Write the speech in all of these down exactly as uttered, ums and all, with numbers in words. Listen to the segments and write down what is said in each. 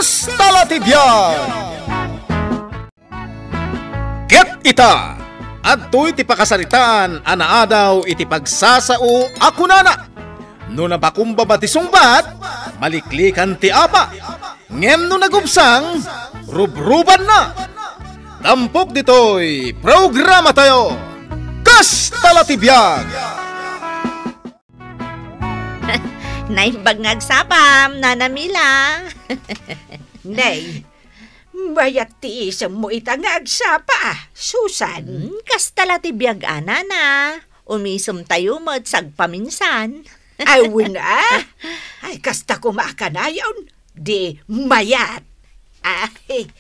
Kasta la ti biag! Ket ita, adtoy ti pakasaritaan a naadaw iti pagsasao a kunana, "No napakumbaba ti sungbat, maliklikan ti apa. Ngem no nagubsang, rubrubanna." Tampok ditoy programatayo, Kasta la ti biag! Naimbag nga agsapam, Nana Mila. Nay, mayat ti isemmo ita nga agsapa, Susan. Hmm, kasta la ti biag a, Nana. Umisemtayo met sagpaminsan. Ay, wen a. Ay, kasta koma a kanayon. Di mayat. Ay,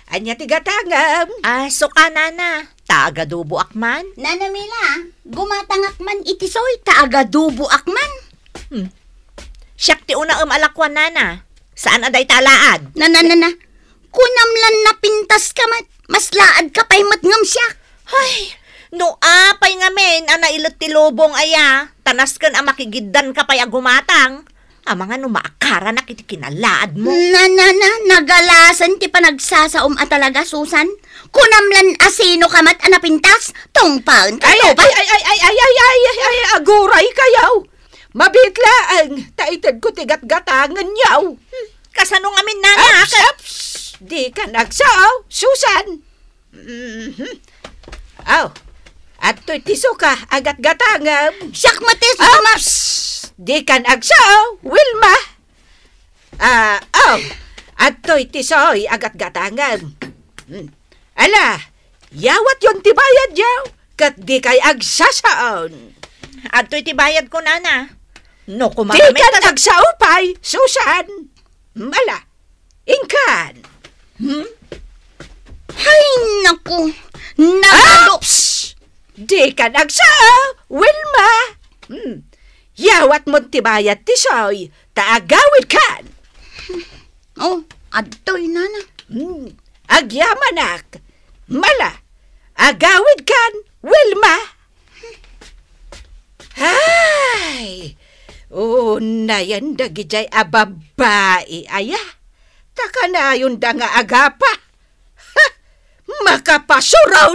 ania ti gatangem? Ah, suka, Nana. Ta agaduboak man. Nana Mila, gumatangak man iti soy ta agaduboak man. Hmm. Siak ti unaem a lakuan, Nana. Saan a dayta a laad? Nana, nana. Kunam lan napintas ka met. Mas laad ka pay met ngem siak. Ay, no apay ngamin a nailet ti lubong aya, ta nasken a makigiddan ka pay a gumatang. Amangan no maakaranak iti kinalaadmo. Na, na, na, nagalasen ti panagsasaom a talaga, Susan. Kunam lan asino ka met a napintas, tungpaen ka. Ay, ay, ay, ay, ay, ay, ay, ay, ay, ay, aguray kayo. Mabiit laeng, ta itedko ti gatgatangenyo. Hmm, kasano ngamin, Nana? Aps, aps! Di ka nagsao, Susan. Mhm. Aw, adtoy ti suka a gatgatangem. Siak met ti suka, ma- Aps! Di ka nagsao, Wilma. Ah, aw, adtoy ti soy a gatgatangem. Hmm. Ala, yawatyon ti bayadyo, ket dikay agsasaon. Adtoy ti bayadko, Nana. No kumakami, Dikan ta- agsao pay, Susan. Mala, inkan. Hmm? Ay, naku. Nagado- Aps! Dikan agsao, Wilma. Hmm. Yawatmon ti bayad ti soy, ta agawidkan. Oh, adtoy, Nana. Hmm. Agyamanak. Mala, agawidkan, Wilma. Ay, unayen dagidiay a babbai aya. Ta kanayonda nga agapa. Ha! Makapasuron!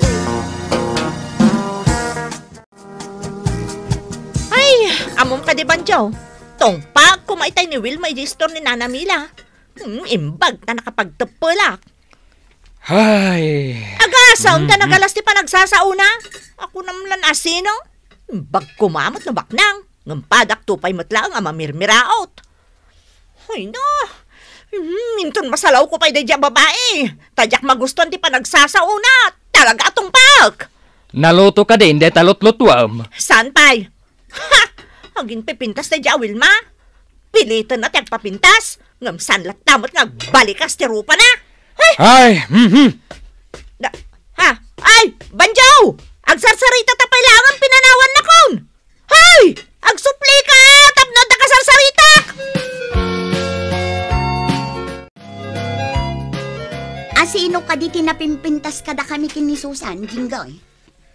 Ay, ammom kadi, Banjo. Tungpaek koma itay ni Wilma iti istor ni Nana Mila. Hmm, imbag ta nakapagteppelak. Ay. Agasam ta Mm-mm. nagalas ti panagsasaona. Kunam lan asino. Imbag koma met no baknang. Ngem padakto pay met laeng a mamirmiraot. Ay na. Hmm, inton masalawko pay daydiay a babai. Ta diak magustuan ti panagsasaona. Talaga a tungpaek. Naluto kadin dayta lutlutuam? Saan pay? Ha! Agin pipintas daydiay a Wilma? Piliten a ti agpapintas, ngem saan latta met nga agbalikas ti rupana? Ay! Ay, mhm. Da, ha? Ay, Banjo! Agsarsarita ta pay laeng pinanawannakon! Hay! Agsuplika tapno adda kasarsaritak! Asino kadi ti napimpintas kadakami ken ni Susan, Jinggoy?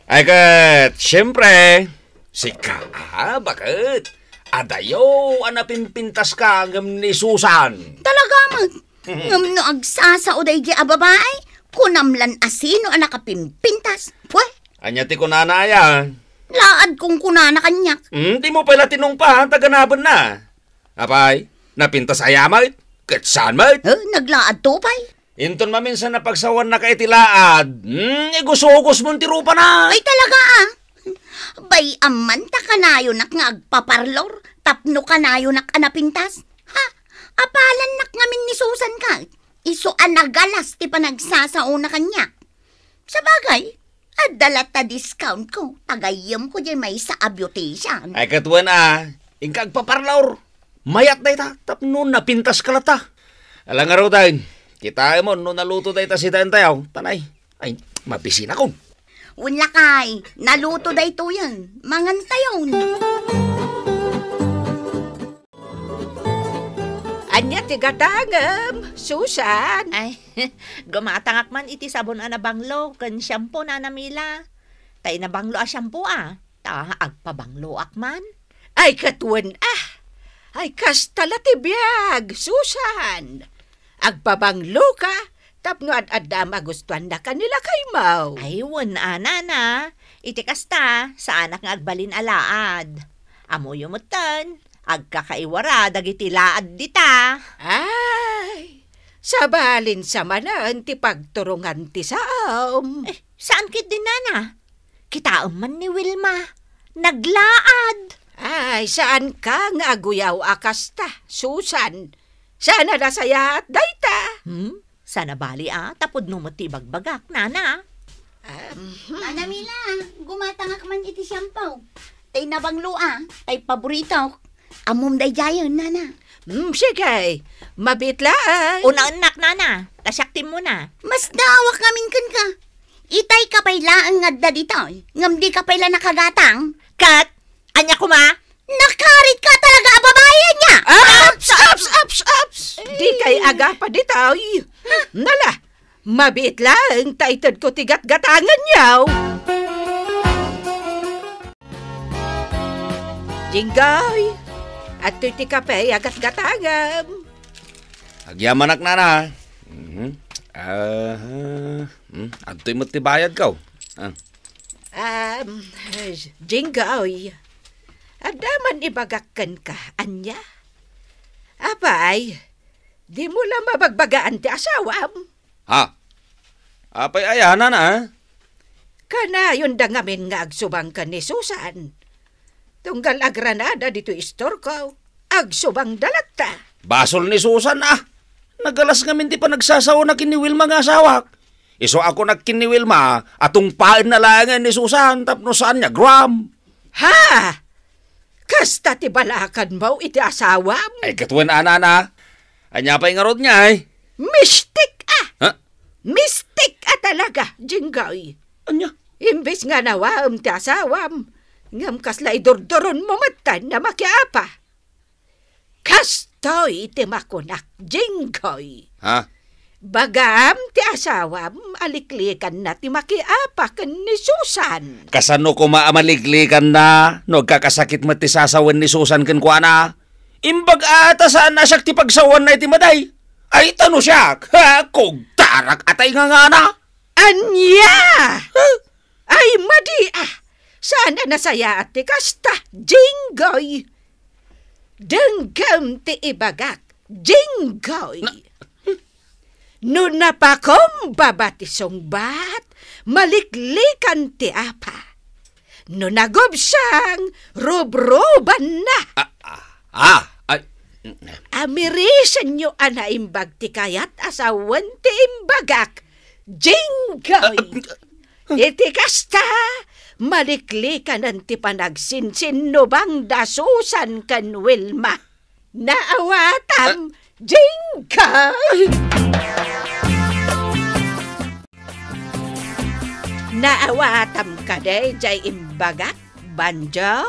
Ay ket, siempre, sika, ah, baket. Adayo a napimpintaska ngem ni Susan. Talaga met. Ngem no agsasao daydiay a babai, kunam lan asino a nakapimpintas. Pwe? Ania ti kunana aya? Laad kong kunana kaniak. Hmm, dimo pay la tinungpa, ta ganabenna. Apay, napintas aya met? Ket saan met? Eh, naglaadto pay. Inton maminsan a pagsawannak iti laad, hmm, igusugusmon ti rupana. Ay, talaga, ah. Bay-am man ta kanayonak nga agpaparlor tapno kanayonak a napintas. Ha? Apalannak ngamin ni Susan ket isu a nagalas ti panagsasaona kaniak. Sabagay, adda latta discount ko, ta gayyemko diay maysa a beautician. Ay, ket wen a, inka agpaparlor. Mayat dayta, tapno napintaska latta. Ala ngaruden, kitaem no naluto dayta sitaentayo, tanay. Ay, mabisinakon. Wen lakay, naluto daytoyen, mangantayon. Ania ti gatangem, Susan? Ay, gumatangak man iti sabon a nabanglo ken shampoo, Nana Mila. Tay nabanglo a shampoo, ah. Ta agpabangloak man. Ay, ket wen, ah. Ay, kasta la ti biag, Susan. Agbabangloka tapno ad-adda a magustuannaka ni lakaymo. Ay, wen a, nana. Iti kasta, saanak nga agbalin a laad. Ammoyo metten, agkakaiwara dagiti laad dita. Ay, sabalin sa manen ti pagturongan ti saom. Eh, saan ketdin, nana? Kitaem man ni Wilma. Naglaad. Ay, saanka nga aguyaw a kasta, Susan. Saan a nasayaat dayta? Hmm? Saan a bali a, ta pudno met ti ibagbagak, nana. Em, hmm. Nana Mila, gumatangak man iti siampaw. Tay nabanglo a, tay paborito. Ammom daydiayen, nana. Hmm, sige. Mabiit laeng. Unaennak, nana. Ta siak ti immuna. Masdaawak ngamin kenka. Itayka pay laeng nga adda ditoy, ngem dika pay la nakagatang. Ket, ania koma? Nakaritka talaga a babai, ania? Ups, ups, ups, ups! Dikay agapa ditoy. Nala, mabiit laeng ta itedko ti gatgatangenyo. Jinggoy, adtoy ti kape a gatgatangem. Agyamanak, nana. Mhm. Ah, hmm, adtoy met ti bayadko. Ah. Um, Jinggoy, adda man ibagak kenka, ania? Apay, dimo la mabagbagaan ti asawam? Ha? Apay aya, nana? Kanayonda ngamin nga agsubang ken ni Susan. Tunggal agranada ditoy istorko, agsubangda latta. Basol ni Susan, a. Nagalas ngamin ti panagsasaona ken ni Wilma nga asawak. Isu a kunak ken ni Wilma a tungpaenna laengen ni Susan tapno saan nga agram. Ha? Kasta ti balakanmo iti asawam? Ay, ket wen a, nana. Ania pay ngarud ngay? Mistik a! Ha? Mistik a talaga, Jinggoy. Ania? Imbes nga nawaem ti asawam, ngem kasla idurduronmo metten a makiapa. Kastoy ti makunak, Jinggoy. Ha? Bagaam ti asawam a liklikanna ti makiapa ken ni Susan. Kasano koma a maliklikanna no agkakasakit met ti sasawen ni Susan kenkuana? Imbag a ta saan a siak ti pagsawanna iti maday. Ay, ta no siak, ha, kugtarak a tay ngangana. Ania? Huh? Ay, madi a! Saan a nasayaat ti kasta, Jinggoy? Denggem ti ibagak, Jinggoy. Na- No napakumbaba ti sungbat, maliklikan ti apa. No nagubsang, rubrubanna. Ah, ah, ah, ay. Amirisenyo a naimbag ti kayat a sawen ti imbagak, Jinggoy. Ah, ah. Iti kasta, maliklikanen ti panagsinsinnubangda Susan ken Wilma. Naawatam, Jinggoy! Naawatam kadi jay imbagak, Banjo?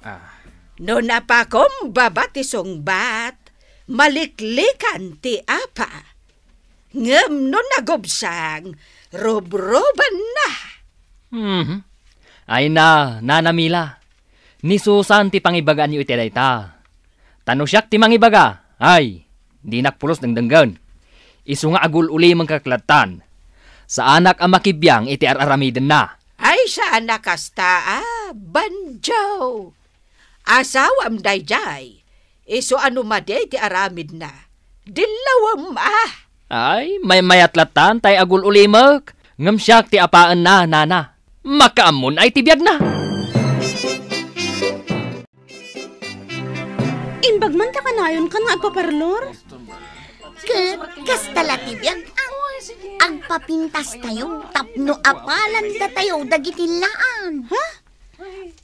Ah. No napakumbaba ti sungbat, maliklikan ti apa. Ngem no nagubsang, rubrubanna. Mhm. Ay na, Nana Mila. Ni Susan ti pangibagaanyo iti dayta. Ta no siak ti mangibaga, ay, dinak pulos dengdenggen. Isu nga agul-ulimenka lattan. Saanak a makibiang iti ar-aramidenna. Ay, saan a kasta a, Banjo. Asawam daydiay. Isu a no madi ti aramidna, dillawem a. Ay, maymayat lattan tay agul-ulimek. Ngem siak ti apaenna, nana. Makaammon ay ti biagna. Imbag man ta kanayon kan nga agpaparlor? Ket kasta la ti biag, a. Agpapintastayo tapno apalanda tayo dagiti laad. Ha?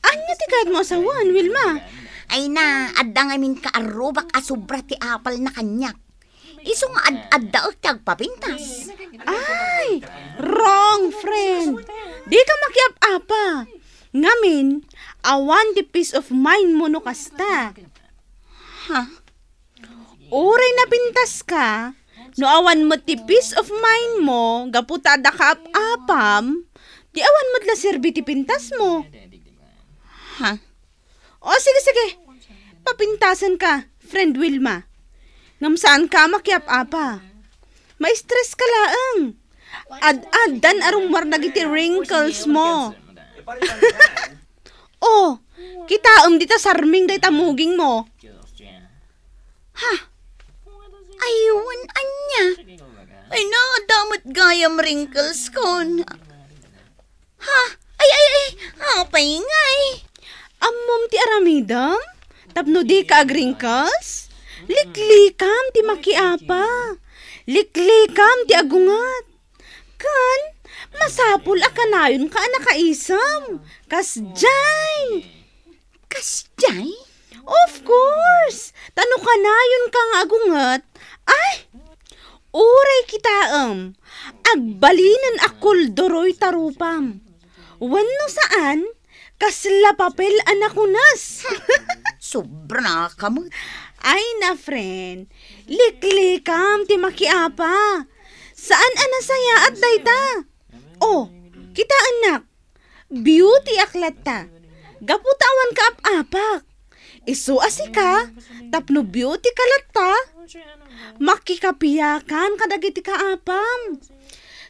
Ania ti kayatmo a sawen, Wilma? Ay na, adda ngamin kaarrubak a sobra ti apalna kaniak. Isu nga ad-addaek ti agpapintas. Ay, wrong, friend. Dika makiap-apa. Ngamin, awan ti peace of mind mo no kasta. Ha? Uray napintaska, no awan met ti peace of mind mo gapu ta adda kaap-apam, di awan met la serbi ti pintasmo. Ha? O, sige, sige. Papintasenka, friend Wilma. Ngem saanka a makiap-apa. Ma-stress ka laeng. Ad-addan a rummuar dagiti wrinkles mo. Oh, kitaem dita sarming dayta muging mo. Ha? Ay, wen ania? Ay, na, adda met gayam wrinkles kon. Ha? Ay, ay, ay, apay ngay? Ammom ti aramidem? Tapno dika ag-wrinkles? Liklikam ti makiapa. Liklikam ti agunget. Ken, masapul a kanayonka a nakaisem. Kasdiay. Kasdiay? Of course! Ta no kanayonka nga agunget, ay! Uray kitaem, agbalinen a kulduroy ta rupam. Wenno saan, kasla papel a nakunes. Sobra ka met. Ay na, friend. Liklikam ti makiapa. Saan a nasayaat dayta? Oh, kitaennak. Beauty ak latta. Gapu ta awan kaap-apak. Isu a sika, tapno beauty ka latta, makikapiakan kadagiti kaapam.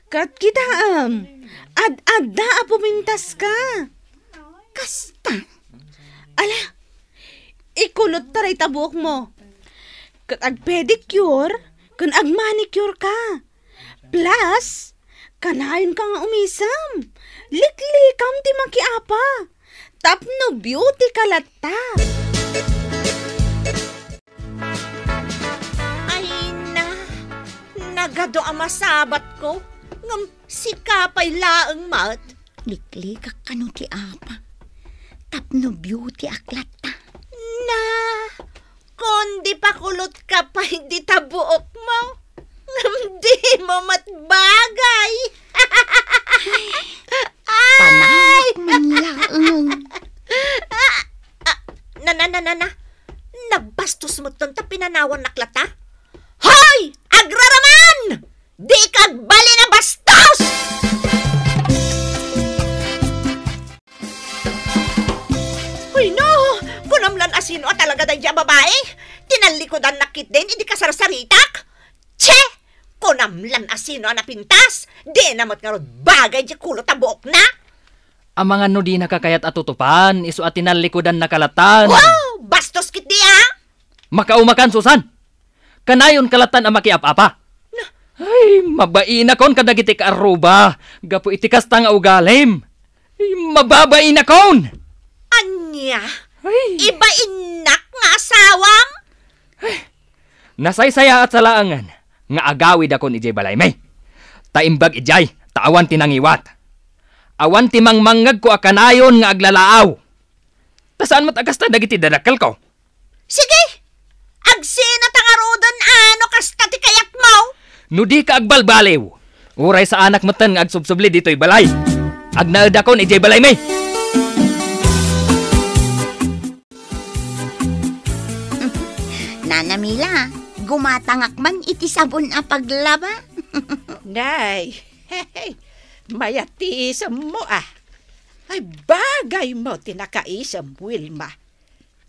Ket kitaem, ad-adda a pumintas ka. Kasta? Ala, ikulot ta dayta buok mo. Ket agpedicure, ken agmanicure ka. Plus, kanayonka nga umisem. Liklikam ti makiapa. Tapno beauty ka latta. Ay na, nagadu a masabatko, ngem sika pay laeng met. Liklikak kano ti apa. Tapno beauty ak latta. Na, kundi pakulotka pay dita buokmo. Ngem dimo met bagay. Ay! Panawak man laeng. Ah, ah, na, na, na, na, na. Nagbastos metten ta pinanawannak latta? Hoy! Agraraman! Dika agbalin a bastos! Hoy, no! Kunam lan a sino a talaga daydiay a babai? Tinallikudannak ketdin idi kasarsaritak? Che! Kunam lan a sino a napintas? Dina met ngarud bagay diay kulot a buokna? Amangan no dinaka kayat a tutupan, isu a tinallikudannaka latan. Wow! Bastos ketdi, a! Makaumakan, Susan! Kanayonka latan a makiap-apa. Na- Ay, mabainakon kadagiti kaarruba gapu iti kasta nga ugalim. Ay, mababainakon! Ania? Ay. Ibainnak nga asawam? Ay, nasaysayaat sa laengen nga agawidakon idiay balaymi. Ta imbag idiay, ta awan ti nangiwat. Awan ti mangmangngegko a kanayon nga aglalaaw. Ta saan met a kasta dagiti dadakkelko. Sige! Agsinata ngaruden a no kasta ti kayatmo! No dika agbalbaliw, uray saanak metten nga agsubsubli ditoy balay. Agnaedakon idiay balaymi! Nana Mila, gumatangak man iti sabon a paglaba. Nay, mayat ti isemmo, a. Ay, bagaymo ti nakaisem, Wilma.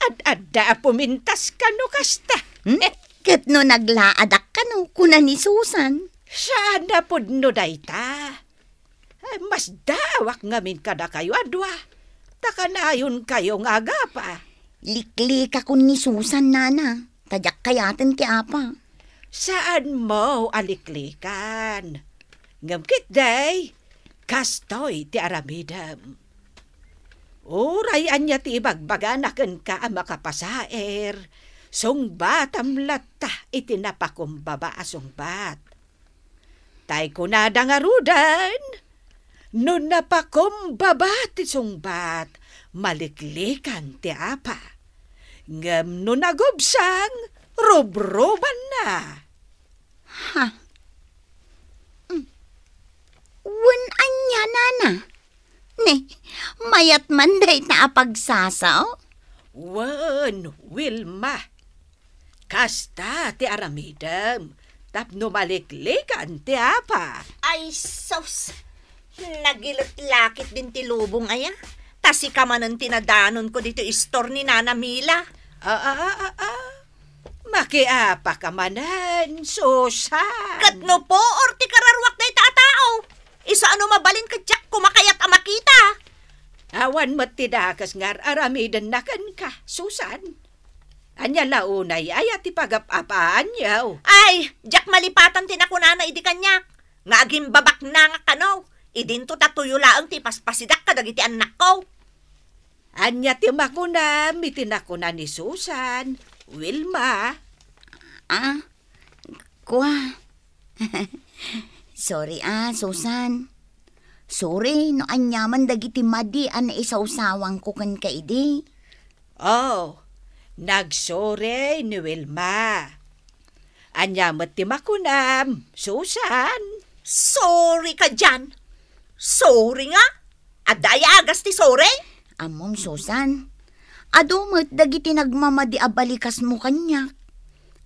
Ad-adda a pumintas kano kasta. Hmm? Ket no naglaadak kano, kuna ni Susan. Saan a pudno dayta. Ay, masdaawak ngamin kadakayo a dua. Ta kanayonkayo nga agapa. Liklikakon ni Susan, nana. Ta diak kayaten ti apa. Saanmo a liklikan. Ngem ketdi, kastoy ti aramidem. Uray ania ti ibagbagana kenka a makapasaer, sungbatam latta iti napakumbaba a sungbat. Tay kunada ngaruden, no napakumbaba ti sungbat, maliklikan ti apa. Ngem no nagubsang, rubrubanna. Ha? Mm. Wen ania, nana? Ne, mayat man dayta a pagsasao? Wen, Wilma. Kasta ti aramidem tapno maliklikan ti apa. Ay, sus! Nagilet la ketdin ti lubong aya. Ta sika manen ti nadanonko ditoy istor ni Nana Mila. Ah, ah, ah, ah, ah. Pakiapaka manen, Susan. Ket no puor ti kararuak dayta a tao, isu a no mabalin ket diak koma kayat a makita. Awan met ti dakes nga ar-aramidenna kenka, Susan. Ania la unay aya ti pagap-apaanyo? Ay, diak malipatan ti nakunana idi kaniak, nga agimbabaknangak kano, idinto ta tuyo laeng ti ipaspasidak kadagiti annakko. Ania ti makunam iti nakuna ni Susan, Wilma? Ah, kua. Sorry, ah, Susan. Sorry no aniaman dagiti madi a naisawsawangko kenka idi. Oh, nagsorry ni Wilma. Ania met ti makunam, Susan? Sorry kadian. Sorry nga? Adda aya agas ti sorry? Ammom, Susan, adu met dagiti nagmamadi a balikasmo kaniak.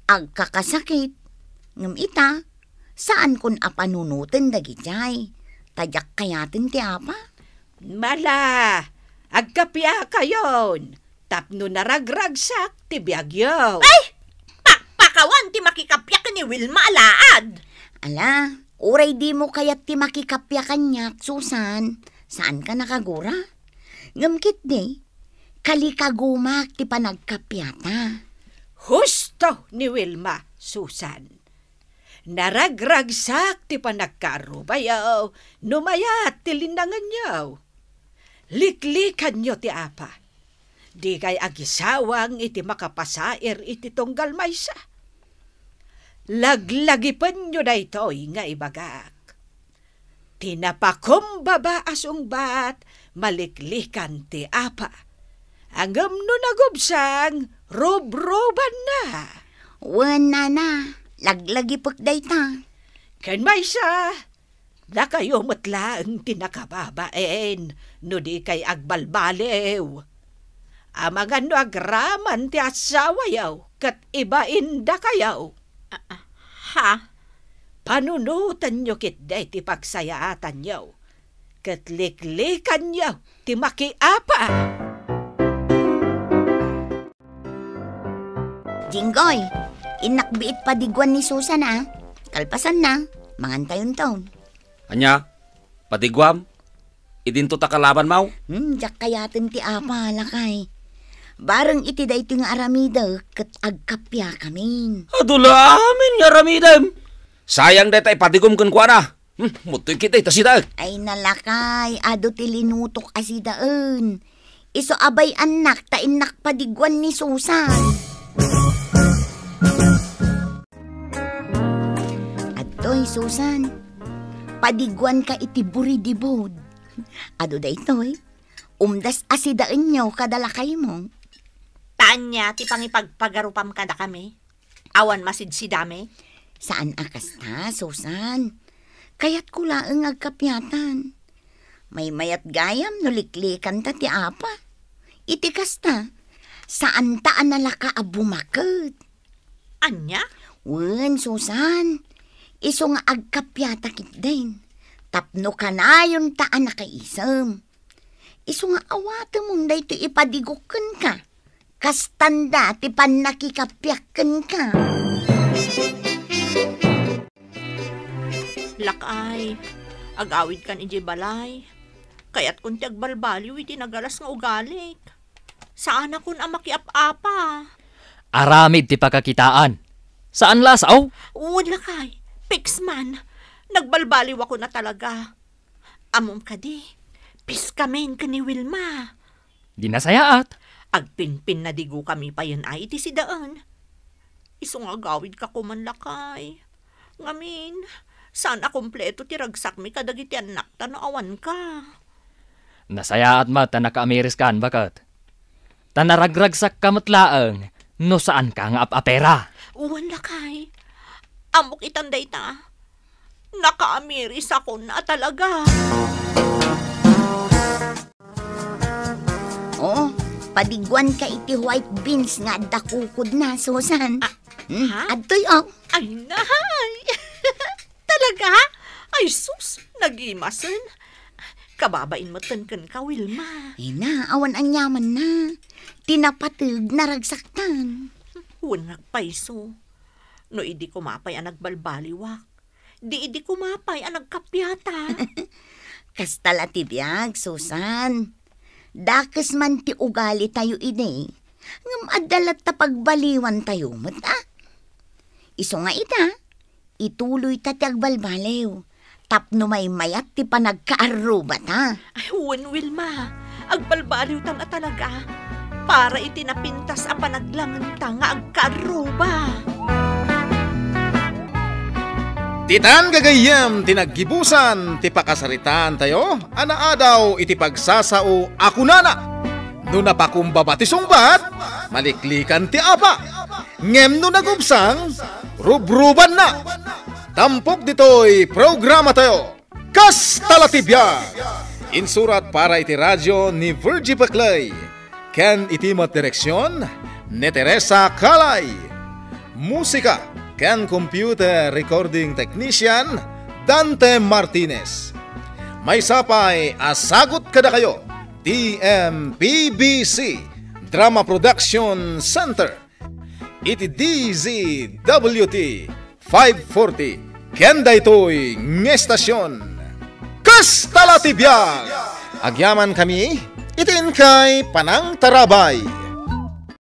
Agkakasakit. Ngem ita, saankon a panunoten dagijay. Ta diak kayaten ti apa. Mala, agkapiakayon tapno naragragsak ti biagyo. Ay! Pakpakawan ti makikapiak ni Wilma a laad! Ala, uray dimo kayat ti makikapiak kaniak, Susan, saanka nakagura. Ngem ketdi, kalikagumak ti panagkapiata. Husto ni Wilma, Susan. Naragragsak ti panagkaarrubayo no mayat ti linnangenyo. Liklikanyo ti apa. Dikay agisawang iti makapasair iti tunggal maysa. Laglagipenyo daytoy nga ibagak. Ti napakumbaba a sungbat, maliklikan ti apa. Ngem no nagubsang, rubrubanna. Wen, nana, laglagipek dayta. Ken maysa, dakayo met laeng ti nakababain no dikay agbalbaliw. Amangan no agraman ti assawayo ket ibain dakayo. Ah, ah, ha? Panunotenyo ketdi ti pagsayaatanyo, ket liklikanyo ti makiapa. Jinggoy, innak biit padiguan ni Susan, a. Kalpasanna, mangantayonton. Ania? Padiguam? Idinto ta kalabanmo? Hmm, diak kayaten ti apa, lakay. Bareng iti daytoy nga aramidek ket agkapiakamin. Adu la amin nga aramidem. Sayang dayta ipadigom kenkuana. Hmm, muttoy kita ita sidaek. Ay, nalakay, adu ti linutok a sidaen. Isu a bay-annak ta innak padiguan ni Susan. Adtoy, Susan. Padiguanka iti buridibud. Adu daytoy, umdas a sidaenyo kada lakaymo. Ta ania ti pangipagpagarupam kadakami? Awan masidsidami? Saan a kasta, Susan. Kayatko laeng agkapiatan. Maymayat gayam no liklikanta ti apa. Iti kasta, saanta a nalaka a bumaket. Ania? Wen, Susan. Isu nga agkapiata ketdin. Tapno kanayonta a nakaisem. Isu nga awatemon daytoy ipadigok kenka. Kastanda ti pannakikapiak kenka. Lakay, agawidkan idiay balay. Kayatkon ti agbalbaliw iti nagalas nga ugalik. Saanakon a makiap-apa. Aramid ti pakakitaan. Saan la a sao? Wen, lakay. Piksman. Nagbalbaliwakon a talaga. Ammom kadi, piskamin ken ni Wilma. Di nasayaat. Agpinpinnadigo kami payen ay iti sidaen. Isu nga agawidka koman, lakay. Ngamin, saan a kompleto ti ragsakmi kadagiti annakta no awanka. Nasayaat met ta nakaamiriskan, baket. Ta naragragsakka met laeng no saanka nga ap-apera. Wen, lakay. Ammok itan dayta. Nakaamirisakon a talaga. Oo, padiguanka iti white beans nga adda kukodna, Susan. Ah, hmm, ha? Adtoy, oh. Ay, nahay! Talaga? Ay, sus, nagimasen. Kababain metten kenka, Wilma. Ina, awan aniamanna. Ti napateg, naragsaktan. Wen nagpayso. No idi koma pay a nagbalbaliwak, di idi koma pay a nagkapiata. Kasta la ti biag, Susan. Dakes man ti ugalitayo idi, ngem adda latta pagbaliwantayo met, a? Isu nga ita, ituloyta ti agbalbaliw tapno maymayat ti panagkaarrubata. Ay, wen, Wilma. Agbalbaliwtan a talaga para iti napintas a panaglangenta nga agkaarruba. Ditan gagayyem ti naggibusan ti pakasaritaantayo a naadaw iti pagsasao a kunana, "No napakumbaba ti sungbat, maliklikan ti apa. Ngem no nagubsang, rubrubanna." Tampok ditoy programatayo, Kasta la ti biag. Insurat para iti radio ni Virgie Paclay, ken iti met direksion ni Teresa Calay. Musika ken computer recording technician, Dante Martinez. Maysa pay a sagut kadakayo ti M P B C Drama Production Center iti D Z W T five forty, ken daytoy nga estasion. Kasta la ti biag! Agyamankami iti inkay panangtarabay.